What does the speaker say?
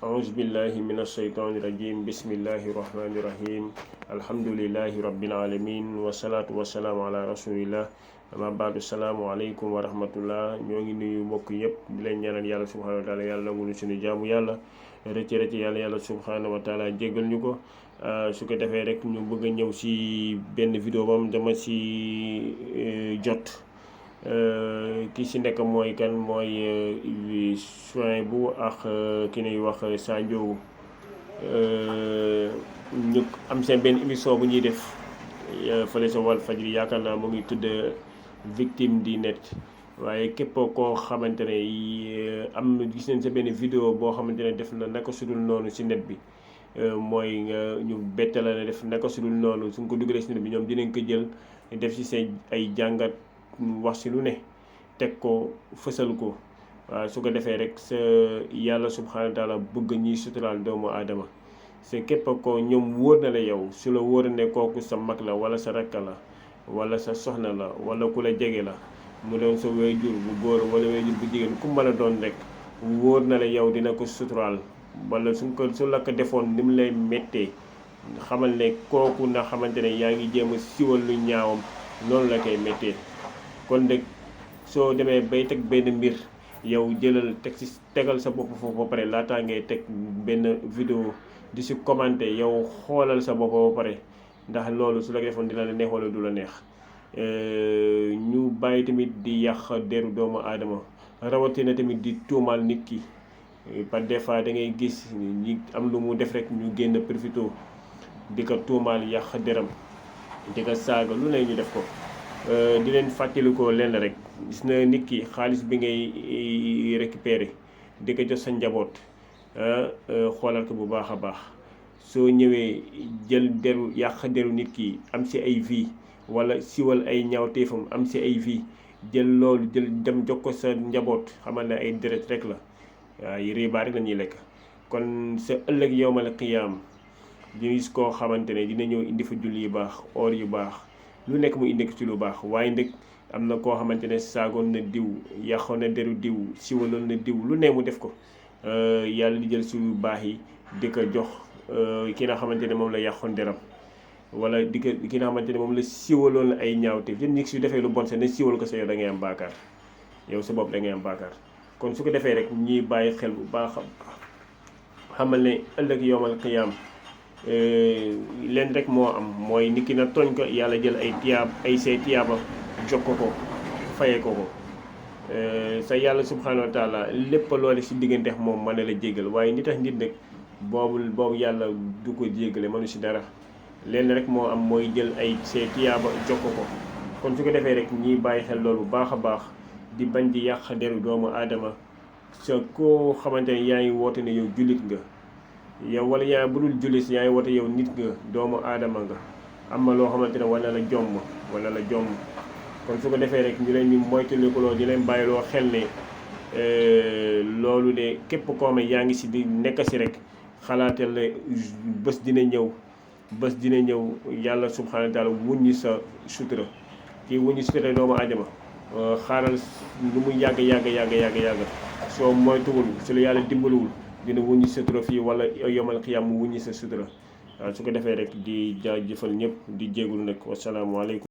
أعوذ بالله من الشيطان الرجيم بسم الله الرحمن الرحيم الحمد لله رب العالمين والصلاة والسلام على رسول الله amma baadu salaamu aleykum wa rahmatullah. ñoo ngi nuyu mbokk yëpp di leen ñaanal yàlla subhanahu wa taala yàlla nangul suñu jaamu yàlla rëcc yàlla subhanahu wa taala jéggal ñu ko. su ko defee rek ñu bëgg a ñëw si benn vidéo bam dama si jot ki si nekk mooy kan mooy soin bu ak ki ñuy wax Sa Ndiogou. ñu am seen benn émission bu ñuy def fële sa Walfadjri yaakaar naa mu ngi tudd victime di net, waaye képp koo xamante ne am na gis nañ sa benn vidéo boo xamante ne def na naka sudul noonu si net bi, mooy nga ñu bette la ne def naka sudul noonu su nga ko dugalee si net bi ñoom dinañ ko jël def si say ay jàngat wax si lu ne teg ko fësal ko. waaw su ko defee rek sa yàlla subhanahu wa taala bëgg ñuy suturaal doomu aadama c'est képp ko ñoom wóor na la yow su la wóor ne kooku sa mag la wala sa rakk la wala sa soxna la wala ku la jege la, mu doon sa waajur bu góor wala waajur bu jigéen ku mën a doon rek wóor na la yow dina ko suturaal, wala su la ko defoon ni mu lay méttee xamal ne kooku na xamante ne yaa ngi jéem a siwal lu ñaawam noonu la koy méttee. kon rek soo demee bay teg benn mbir yow jëlal tegal sa bopp foofu ba pare laataa ngay teg benn vidéo di si commenter, yow xoolal sa bopp ba pare ndax loolu su la ko defoon dina la neex wala du la neex. ñu bàyyi tamit di yàq deru doomu aadama, rawatina tamit di tuumaal nit ki. par des fois da ngay gis ñi am lu mu def rek ñu génn profito di ko tuumaal yàq deram di ko saaga lu ne ñu def ko. di leen fàttalikoo lenn rek, gis na nit ki xaalis bi ngay récupérer di ko jox sa njaboot, xoolal ko bu baax a baax. soo ñëwee jël deru yàq deru nit ki am si ay vie wala siwal ay ñaawteefam am si ay vie, jël loolu jël dem jox ko sa njaboot, xamal ne ay deret rek la, waaw yi riba rek la ñuy lekk. kon sa ëllëg yowmal qiyaam di gis koo xamante ne dina ñëw indi fa julli yu baax or yu baax lu nekk mu indi ko ci lu baax, waaye ndek am na koo xamante ne saagoon na diw, yàqoon na deru diw, siwaloon na diw, lu ne mu def ko. yàlla di jël suñu baax yi di ko jox ki nga xamante ne moom la yàqoon deram, wala di ko ki nga xamante ne moom la siwaloon ay ñaawte. jën nit su defee lu bon sax ne siwal ko sa yow da ngay am baakaar, yow sa bopp da ngay am baakaar. kon su ko defee rek ñuy bàyyi xel bu baax xamal ne ëllëg yowmal qiyaam leen rek moo am, mooy nit ki na tooñ ko yàlla jël ay say tiyaaba jox ko fayee ko. sa yàlla subhanahu wa taala lépp loole si diggante moom mën na la jéggal, waaye ni tax nit nag boobu yàlla du ko jéggale, mënu si dara. leen rek moo am mooy jël ay say tiyaaba jox ko. kon su ko defee rek ñiy bàyyi xel loolu bu baax a baax, di bañ di yàq deru doomu aadama. sa koo xamante ne yaa ngi woote ne yow jullit nga, yow wala yaa bu dul jullit yaa ngi woote yow nit nga, doomu aadama nga, am na loo xamante ne wala la jomm. kon su ko defee rek ñu leen ñu moytandikuloo di leen bàyyiloo xel ne loolu de képp koo xam ne yaa ngi si di nekk si rek xalaatal ne bés dina ñëw yàlla subhanahu wa taala wuññi sa sutura. kii wuññi sutura doomu aadama xaaral lu mu yàgg soo moytuwul, su la yàlla dimbaluwul dina wuññi sa sutura fii wala yomal xiyaam mu wuññi sa sutura. waaw su ko defee rek di jaajëfal ñëpp di jéegul nag wasalaamualeykum.